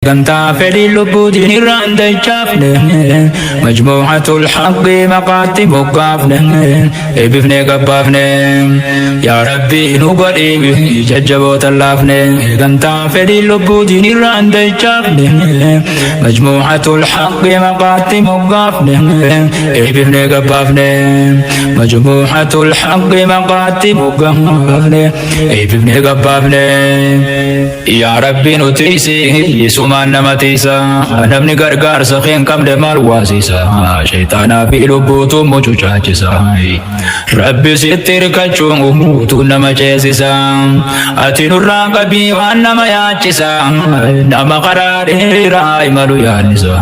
Gamtaa fedhii lubbuutiin irraan dachaafne. Majmuucatul haqqi maqaatti moggaafne. Eebbifnee gabbaafne. Yaa Rabbi nu godhi jajjaboota laafne. Gamtaa fedhii lubbuutiin irraan dachaafne. Majmuucatul haqqi maqaatti moggaafne. Eebbifnee gabbaafne. Majmuucatul haqqi maqaatti moggaafne. Eebbifnee gabbaafne. Yaa Rabbi nu tiisi sumaan nama tiisa. Namni gargaarsa kee hin qabne maal waasisa. Shayxaanaa fi lubbuutu mucucaachisa. Rabbi sitti hirkachuun guutuu nama ceesisa. Ati nurraa qabii waan nama yaachisa. Nama karaa dheeraa imalu yaannisa.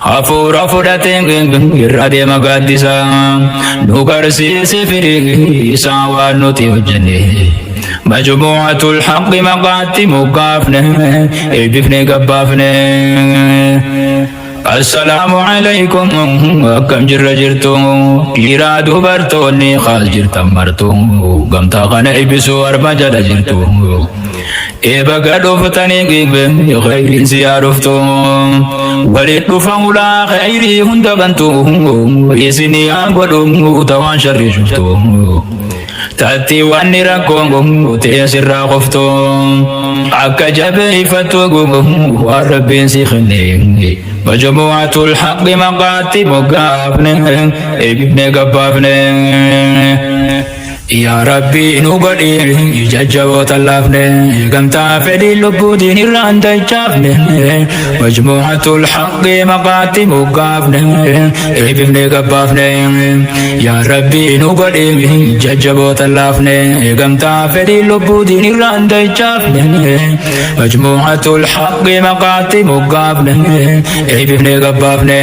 Hafuura fudhatee irra deema gaaddisa. Nu garsiisi firii isaa waan nuti hojjenne. Majmuucatul haqqi maqaatti moggaafne. Eebbifne gabbaafne. Assalaamu alaikum akkam jirra jirtu dhiiraa dubartoonni kaas jirtan martu gamtaa kana eebbisuu arma jala jirtu eebaga dhuftanii khayriin si yaa dhuftu waliin dhufa hulaa khayrii hunda bantu isinii haa godhu tawaan sharrii shuftu Tatti wanni rakkoon ta'e sirraa qoftu akka jabeeffattu waan rabbiin si kenne. Majmuucatul haqqi maqaatti moggaafne eebbifne gabbaafne. Yaa Rabbi nu godhi jajjaboota laafne gamtaa fedhii lubbuutiin irraan dachaafne. Majmuucatul haqqi maqaatti moggaafne eebbifne gabbaafne. Yaa Rabbi nu godhi jajjaboota laafne gamtaa fedhii lubbuutiin irraan dachaafne. Majmuucatul haqqi maqaatti moggaafne eebbifne gabbaafne.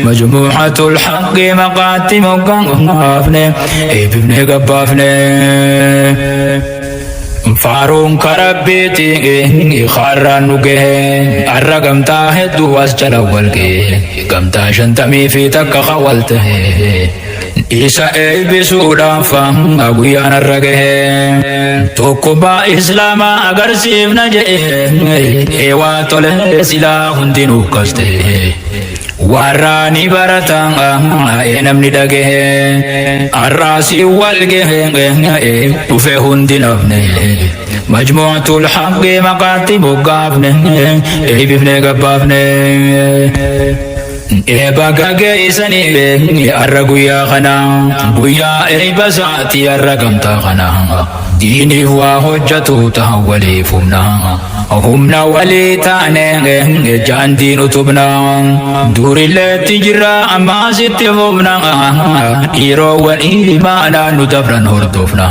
Majmuucatul haqqi maqaatti moggaafne eebbifne gabbaafne. Faaruun karabbiiti har'aan nu gahe har'a gamtaa hedduu as jala wal gahe gamtaa 51 kawal tahe isa eebbisuudhaaf guyyaan har'a gahe tokkummaa islaamaa agarsiifna jedhe waa tole silaa hundinuu akkas ta'e. Warra ni barata namni dhagahe har'aasii wal gahe dhufe hundi nafne. Majmuucatul haqqi maqaatti moggaafne eebbifne gabbaafne. Eebba gaggeessanii har'a guyyaa kana guyyaa eebba isaatii har'a gamtaa kana diiniif waa hojjetu ta'a waliif humna. Humna walii taane jaandiin utubna durillee jirra ammaasitti fufna dhiiroowwan imaanaa nu dabran hordofna.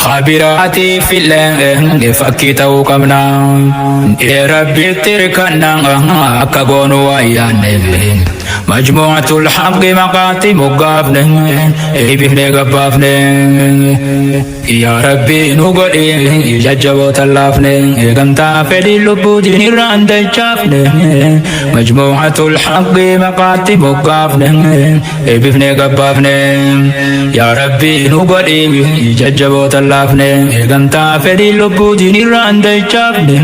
Khabiraatiif illee fakkii ta'uu qabna. Rabbitti hirkanna akka goonu waa yaanne. Majmuucatul haqqi maqaatti moggaafne eebbifne gabbaafne. Yaa Rabbi nu godhi jajjaboota laafne gamtaa fedhii lubbuutiin irraan dachaafne. Majmuucatul haqqi maqaatti moggaafne eebbifne gabbaafne. Yaa Rabbi nu godhi jajjaboota laafne gamtaa fedhii lubbuutiin irraan dachaafne.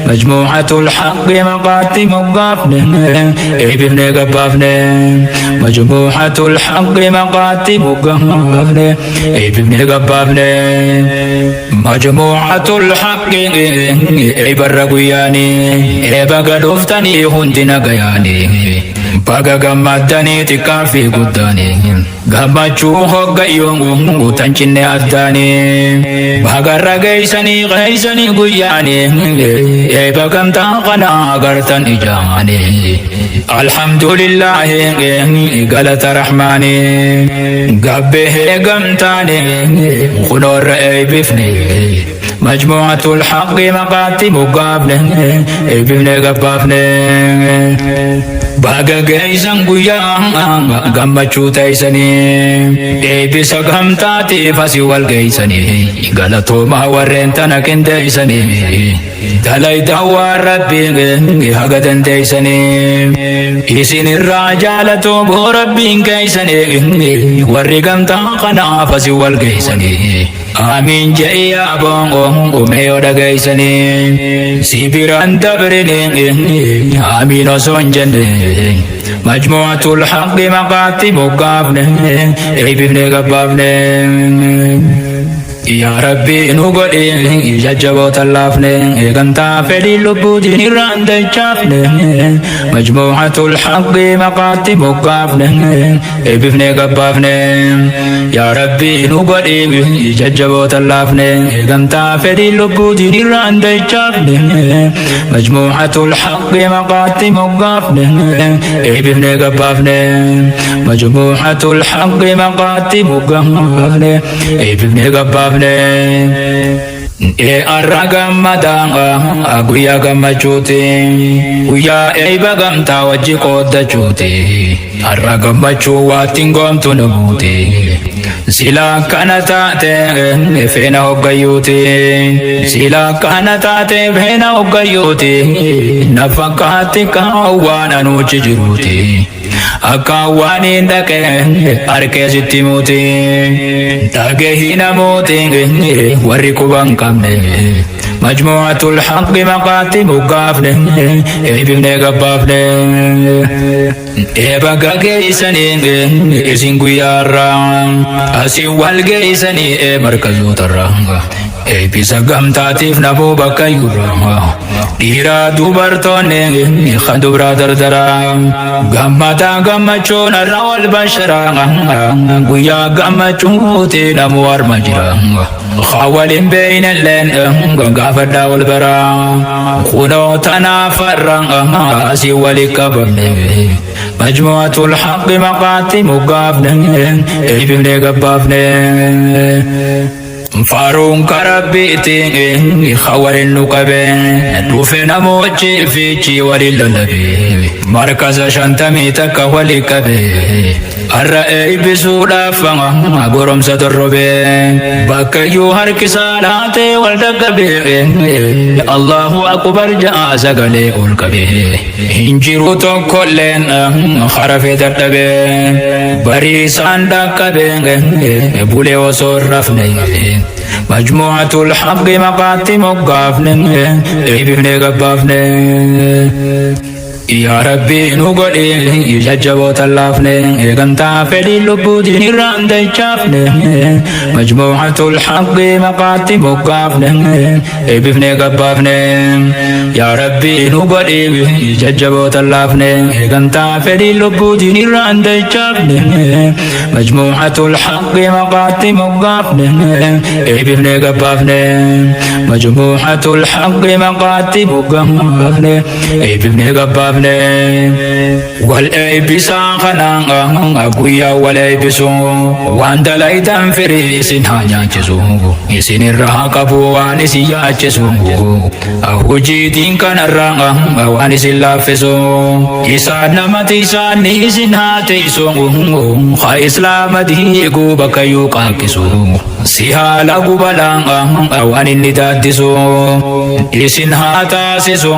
Majmuucatul haqqi maqaatti moggaafne eebbifne gabbaafne. Majmuucatul haqqi maqaatti moggaafne eebbifne gabbaafne. Majmuucatul haqqi eebbarra guyyaani eebba gadhuuftanii hundi nagayaani baga gammaddanii xiqqaa fi guddaani gammachuu hoggayyoo tan cinne addaani bagarra geessanii geessanii guyyaani eebba gamtaa kana agartan ijaani alhamdulillaahi galata rahmaani gabbee gamtaani kunoorra eebbifne. Majmuucatul haqqi maqaatti moggaafne eebbifne gabbaafne. Baga geessan guyyaa gammachuu teessanii eebbisa gamtaatiif asii wal geessanii galatoomaa warreen tana qindeessanii. Dalaydan waan Rabbii haga dandeeysanii. Isin irraa jaalatu boo Rabbiin keeysanii. Warri gamtaa kanaaf asi wal geeysanii. Aamiin je'i yaa boongo mee yoo dhageeysanii. Si biraan dabrinii aamiin osoo hin jenne. Majmu'atul haqqi maqaatti moggaafne eeybifne gabbaafne. Yaa Rabbi nu godhi jajjaboo tallaafne gamtaa fedhii lubbuutiin irraan dachaafne majmuucatul haqqi maqaatti moggaafne eebbifne gabbaafne. Yaa Rabbi nu godhi jajjaboo tallaafne gamtaa fedhii lubbuutiin irraan dachaafne majmuucatul haqqi maqaatti moggaafne eebbifne gabbaafne majmuucatul haqqi maqaatti moggaafne eebbifne gabbaafne. Ee arra gammadaa guyyaa gammachuuti, guyyaa eeyba gamtaa wajji qooddachuuti. Arra gammachuu waattiin goomtu namuuti. Sila akkana taate feena hoggayyuuti, sila akkana taate feena hoggayyuuti. Na fakkaatti waan anuuchi jiruuti. Akka waan hin dhaqee harkee sitti muti. Dhageehi namooti warri quba hin qabne. Majmuucatul haqqi maqaatti moggaafne eebbifne gabbaafne. Eeba gageessanii isin guyyaarraa asii wal geessanii markazootarraa. Eebbisa gamtaatiif naboo bakka yuurraa. Dhiiraa dubartoonni kan dubraa dardaraa. Gammadaa gammachuun irra wal basharaa. Guyyaa gammachuuti namuu harma jira. Waliin beeynelleen gaafadhaa wal baraa. Kunoo tanaaf har'a asii wali qabamne. Majmuucatul haqqi maqaatti moggaafne eebbifne gabbaafne. Faaruun karabbiitiin waliin nu qabe dhufe namochi fiichi waliin lallabe markaza 51 wali qabe har'a eebbisuudhaaf goromsa torrobe bakkayyuu harkisaa laatee wal dhaqqabe Allahu akbar ja'a sagalee ol qabe hin jiru tokkolleen harafee dadhabe bariisaan dhaqqabe bulee osoo hin rafne majmuucatul haqqi maqaatti moggaafne eebbifne gabbaafne. Yaa Rabbi nu godhi jajjaboo tallaafne gamtaa fedhii lubbuutiin irraan dachaafne majmuucatul haqqi maqaatti moggaafne eebbifne gabbaafne. Yaa Rabbi nu godhi jajjaboo tallaafne gamtaa fedhii lubbuutiin irraan dachaafne majmuucatul haqqi maqaatti moggaafne eebbifne gabbaafne majmuucatul haqqi maqaatti moggaafne eebbifne gabbaafne. Wal eebbisaa kanaan guyyaa wal eebbisu waan dalaytan firii isin haa nyaachisu isin irraa haa qabu waan isin yaachisu hojiitiin kanarraa waan isin laaffisu isaan namati isaan isin haa teessu haa islaama diiguu bakkayyuu qaaqqisu si haala gubalaan waan inni daaddisu isin haa taasisu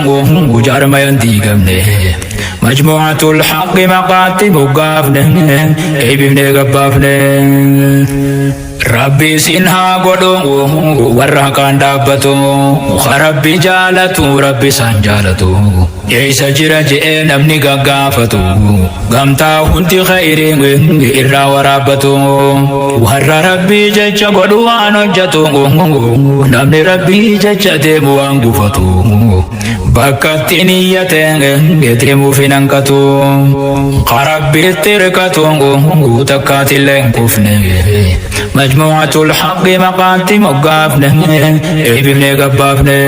jaarmayan diigamne majmuucatul haqqi maqaatti moggaafne eebbifne gabbaafne. Rabbi isin haa godhu warra haqaan dhaabbatu Rabbi jaalatu Rabbi isaan jaalatu eessa jira je'ee namni gaggaafatu gamtaa hundi khayrii irraa waraabbatu warra Rabbi jecha godhu waan hojjetu namni Rabbi jecha deemu waan gufatu bakka itti niyyate deemuuf hin hanqatu Rabbitti hirkatu takkaatillee hin kufne majmuucatul haqqi maqaatti moggaafne eebbifne gabbaafne.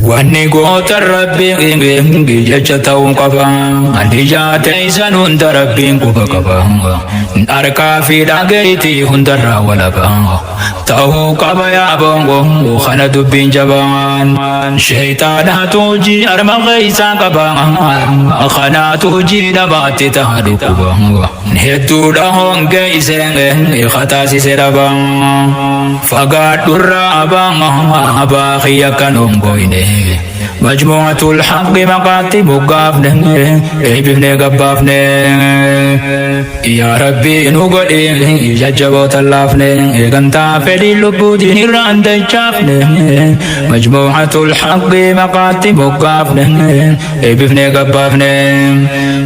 Wanni goota Rabbi jecha ta'uu qaba. Ijaa teessan hunda Rabbiin quba qaba. Harkaa fi dhageetii hundarraa walaba. Ta'uu qaba yaa bongo kana dubbiin jabaan. Sheeyxaanaatu hojii harma keessaa qaba. Kanaatu hojii dhabaatti ta'a dhukkuba. Hedduudha hongee isee kataasise dhaba. Fagaadhurraa abaa kiyya kan hongoyne. Majmuucatul haqqi maqaatti moggaafne, eebbifne gabbaafne. Yaa Rabbi nu godhi jajjaboota laafne, eegantaa fedhii lubbuutiin irraan dachaafne. Majmuucatul haqqi maqaatti moggaafne, eebbifne gabbaafne.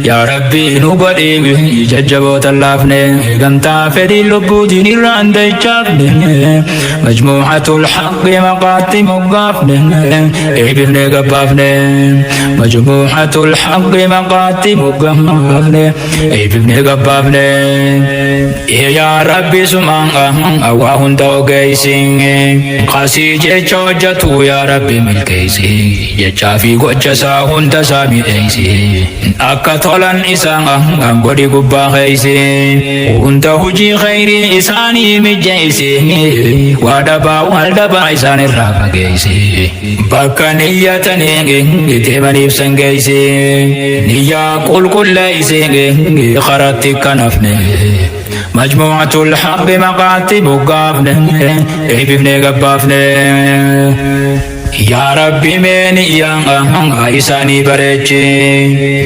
Yaa Rabbi nu godhi jajjaboota laafne, eegantaa fedhii lubbuutiin irraan dachaafne. Majmuucatul haqqi maqaatti moggaafne, eebbifne gabbaafne. Majmuucatul haqqi maqaatti moggaafne, eebbifne gabbaafne. Yaa Rabbi sumaan waa hunda ogeessi, qasii jecha hojjetu yaa Rabbi milkeessi, jechaa fi gocha isaa hunda isaa mi'eessi, akka tolan isaa godhi gubbaa keeysi, hunda hujii khayrii isaanii mijeessi, waa dhabaa wal dhabaa isaan irraa fageessi, bakka niyyatanii deemaniif san geessi, niyyaa qulqulleessi karatti kan hafne. Majmuucatul haqqi maqaatti moggaafne, eebbifne gabbaafne. Yaa Rabbi mee niyyaa isaanii bareechi,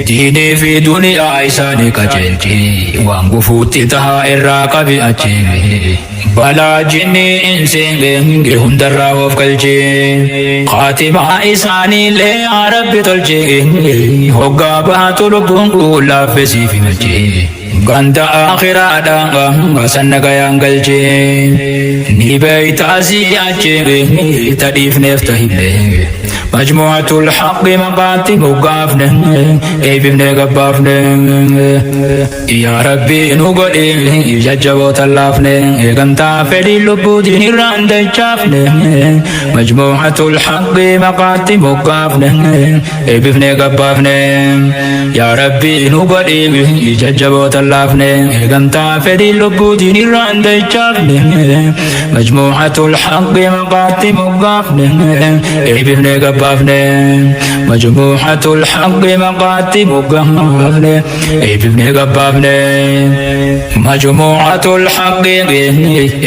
diinii fi duniyaa isaanii qajeelchi, waan gufuutti tahaa irraa qabi achi, balaa jinnii insiin hundarraa of galchi, khaatimaa isaaniillee yaa Rabbi tolchi, hoggaa baatu lubbuun laaffisiif himachi, ganda akhiraadha sanna gayaan galchi, ni beeytaasii achi tadhiifneef tahimne. Majmuucatul haqqi maqaatti moggaafne, eebbifne gabbaafne. Yaa Rabbi nu godhi jajjaboota laafne, eegantaa fedhii lubbuutiin irraan dachaafne. Majmuucatul haqqi maqaatti moggaafne, eebbifne gabbaafne. Yaa Rabbi nu godhi jajjaboota laafne, eegantaa fedhii lubbuutiin irraan dachaafne. Majmuucatul haqqi maqaatti moggaafne, eebbifne gabbaafne. Majmuucatul haqqi maqaatti moggaafne, eebbifne gabbaafne. Majmuucatul haqqi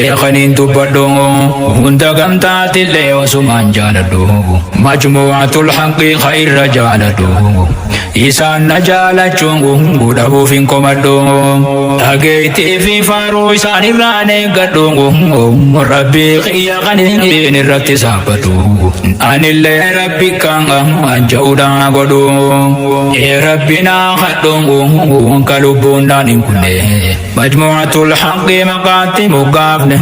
eeqaniin dubbadhu, hunda gamtaatillee osumaan jaaladhu, majmuucatul haqqi khayra jaaladhu, isaan na jaalachuun dhabuuf hin komadhu, dhageettii fi faaruu isaan irraan eeggadhu, Rabbii kiyya kaniin irratti saabbadhu, anillee Rabbi kan ja'uudhaan godhu, ee Rabbi naa kadhu ka lubbuun naan hin kunne. Majmuucatul haqqi maqaatti moggaafne,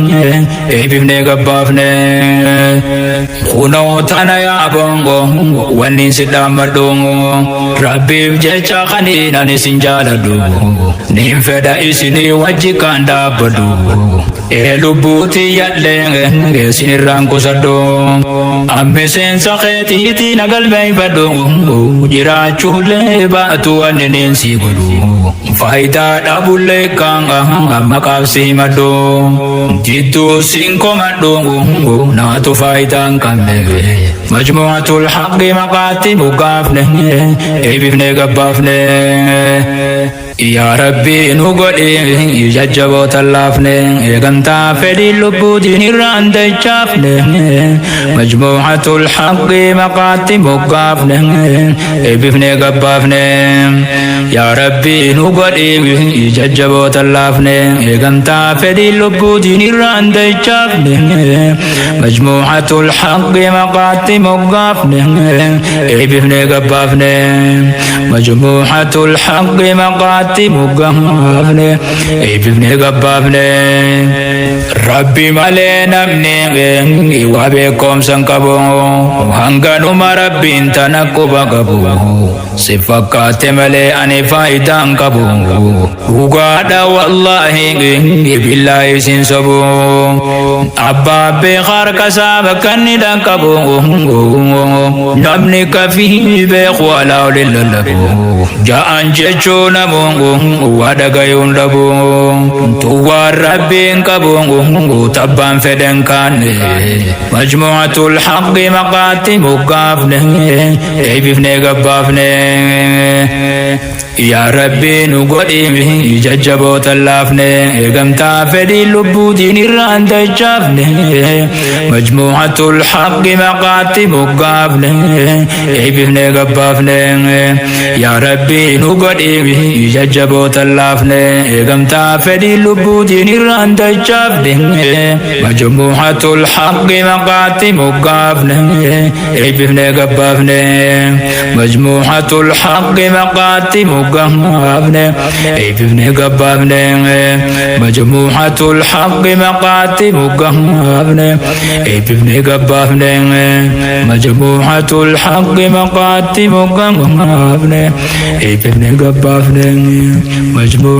eebbifne gabbaafne. Kunoo tana yaa bongo wanni si dhaammadhu, Rabbiif jecha kaniin ani sin jaaladhu, nin fedha isinii wajji kan dhaabbadhu, ee lubbuuti yallee isin irraan qusadhu, ammiseensa keetiitii na galmeeffadhu, jiraachuullee baatu wanni niin si godhu, faayidaa dhabullee kan maqaaf si himadhu, jidduu sin komadhu, naatu faayidaa hin qabne. Majmuucatul haqqi maqaatti moggaafne, eebbifne gabbaafne. Yaa Rabbi nu godhi jajjaboota laafne, eegantaa fedhii lubbuutiin irraan dachaafne. Majmuucatul haqqi maqaatti moggaafne, eebbifne gabbaafne. Yaa Rabbi nu godhi jajjaboota laafne, eegantaa fedhii lubbuutiin irraan dachaafne. Majmuucatul haqqi maqaatti moggaafne, eebbifne gabbaafne. Majmuucatul haqqi maqaatti moggaafne, eebbifne gabbaafne. Rabbi malee namni waa beekumsa hin qabu, hanganuma Rabbiin tana quba qabu, si fakkaate malee ani faayidaa hin qabu. Dhugaadha wallaahi billaahi sin sobu, abbaa beeka harka isaa bakka inni dhaqqabu, namni kafii beeku alaa olin lallabu ja'an jechuu namu. Waa dhagayuun dhabu Tuwwaan rabbiin qabu Tabbaan fedhan kaanne Majmuucatul haqqi maqaatti moggaafne Eeybifnee gabbaafne Yaa Rabbi nu godhi jajjaboota laafne Gamtaa fedhii lubbuutiin irraan dachaafne Majmuucatul haqqi maqaatti moggaafne Eeybifnee gabbaafne Yaa Rabbi nu godhi jajjaboota laafne Gamtaa fedhii lubbuutiin irraan dachaafne Majmuucatul haqqi maqaatti moggaafne Eeybifnee gabbaafne Majmuucatul haqqi maqaatti moggaafne Eeybifnee gabbaafne Majmuucatul haqqi maqaatti moggaafne Eeybifnee gabbaafne Majmuucatul haqqi maqaatti moggaafne Eeybifnee gabbaafne Majmuucatul